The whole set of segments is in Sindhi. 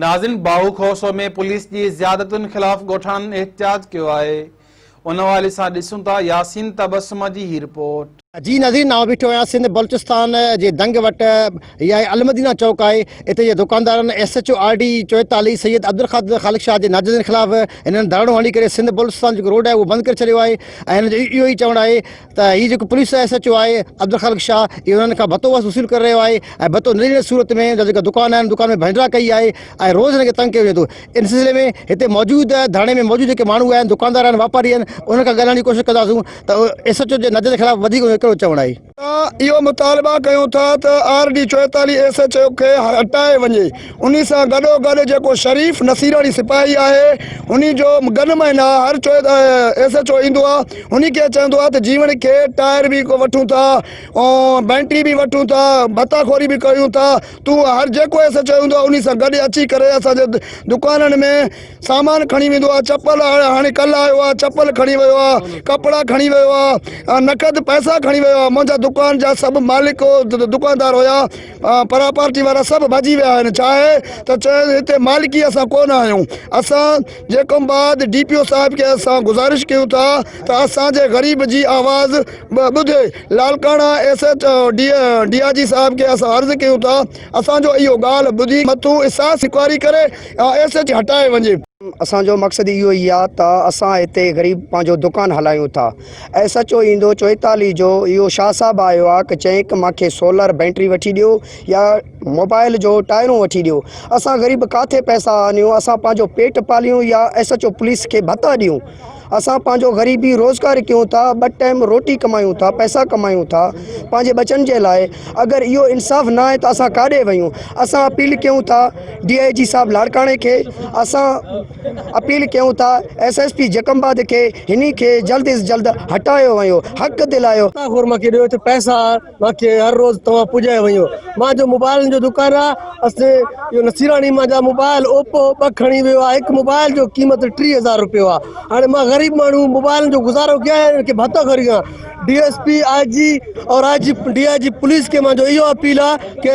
ناظرين باهو کوسو ۾ پوليس جي زيادتين خلاف ڳوٺاڻن احتجاج ڪيو آهي ان حوالي سان ڏسون ٿا ياسين تبسم جي هي رپورٽ. جي ناظرين آئون بيٺو آهيان سنڌ بلوچستان جي دنگ وٽ هي آهي المدينه چوڪ آهي اتي جي دڪاندارن S H O R D 44 Syed Abdul Qadir Khaliq Shah جي ناجائزين خلاف هنن ڌرڻو هڻي ڪري سنڌ بلوچستان جيڪو روڊ آهي اهو بند ڪري ڇڏيو آهي ۽ هنن جو اهو ئي چوڻ آهي ته هي جيڪو پوليس ايس ايڇ او آهي عبدالخالق شاهه اهو انهن کان ڀتو وصول ڪري رهيو آهي ۽ ڀتو نه ڏيڻ جي صورت ۾ جا جيڪا دڪان آهن دڪان ۾ ڀڃڊرا ڪئي آهي ۽ روز هن کي تنگ ڪيو وڃي ٿو ان سلسلي ۾ هتي موجود ڌرڻي ۾ موجود جيڪي ماڻهو آهن دڪاندار آهن واپاري آهن انهن کان ڳالهائڻ جي ڪوشش ڪنداسون ته ايس ايڇ او جي نظر خلاف وڌيڪ ڪهڙو چوڻ آهي. اهو مطالبا ڪيون ٿا ته R D 44 S H O کي هٽائي وڃي انهي سان گڏو گڏ جيڪو شريف نصيراڻي سپاهي آهي انهي جو گن مين آ هر ايس ايڇ او ايندو آ انهي کي چوندو آ ته جيوڻ کي ٽائر به وٺون ٿا ۽ بينٽري به وٺون ٿا ڀتا خوري به ڪيون ٿا تون هر جيڪو ايس ايڇ او ايندو آ انهي سان گڏ اچي ڪري اسان جي دڪانن ۾ سامان کڻي ويندو آ چپل هاڻي ڪل آيو آ چپل کڻي ويو آ ڪپڙا کڻي ويو آ نقد پئسا کڻي ويو آ منهنجا دڪان جا سڀ مالڪ دڪاندار هيا پراپرٽي وارا سڀ ڀڄي ويا آهن ڇا آهي ته چيو هتي مالڪي اسان ڪونه آهيون اسان جيڪم بعد ڊي پي او صاحب کي اسان گذارش ڪيون ٿا ته اسان جي غريب جي آواز ٻڌي Larkana S H O D D I G صاحب کي اسان عرض ڪيون ٿا اسان جو اهو ڳالهه ٻڌي مٿو احساس انڪوائري ڪري ايس ايڇ هٽائي وڃي. اسان جو مقصد اهو ئي آ ته اسان هتي غريب پنهنجو دڪان هلايون ٿا ايس ايڇ او ايندو چوئيتاليهه جو اهو شاهه صاحب آيو آ ڪه چئين ڪه مان کي سولر بيٽري وٺي ڏيو يا موبائل جو ٽائرون وٺي ڏيو اسان غريب ڪاٿي پئسا آنيون اسان پنهنجو پيٽ پاليون يا ايس ايڇ او پوليس کي ڀتا ڏيون اسان پنهنجو غريبي روزگار ڪيون ٿا ٻه ٽائيم روٽي ڪمايون ٿا پئسا ڪمايون ٿا پنهنجي ٻچن جي لاء اگر اهو انصاف نه آهي ته اسان ڪاڏي ويون اسان اپيل ڪيون ٿا ڊي I جي صاحب لاڙڪاڻي کي اسان اپيل ڪيون ٿا ايس ايس پي جيڪب آباد کي هن کي جلد از جلد هٽايو ويو حق دلايو. خور مونکي ڏيو ته پئسا مونکي هر روز توهان پڄائي وڃو مانجو موبائلن جو دڪان آ اسي اهو نصيراڻي مانجا موبائل اوپو ٻه کڻي ويو آ هڪ موبائل جو قيمت 30000 روپيو آ هاڻي مان غريب ماڻهو موبائلن جو گذارو ڪيان ان کي ڀتو خريد ڪيان ڊي ايس پي آء جي اور آء جي ڊي I جي پوليس کي مانجو اهو اپيل آ ڪي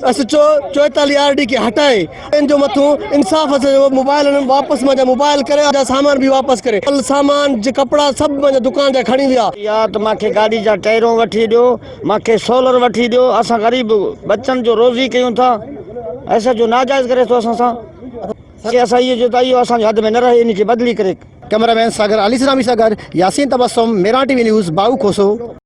S H O 44 R D کي هٽائي ان جو مٿو انصاف اسان جو موبائل انهن واپس مانجا موبائل ڪري جا سامان به واپس ڪري سامان جي ڪپڙا سڀ مانجا دڪان جا کڻي ويا. يا ته مانکي گاڏي جا ٽائرون وٺي ڏيو مانکي سولر وٺي ڏيو اسان غريب ٻچن جو روزي ڪيون ٿا ايس ايچ او ناجائز ڪري ٿو اسان سان سي اسان اهو چئون ٿا اهو اسان جي حد ۾ نه رهي ان کي بدلي ڪري. ڪئميرا مين ساگر علي سلامي سان گڏ Yasin Tabassum, Mehran T V news, Bahu Khoso.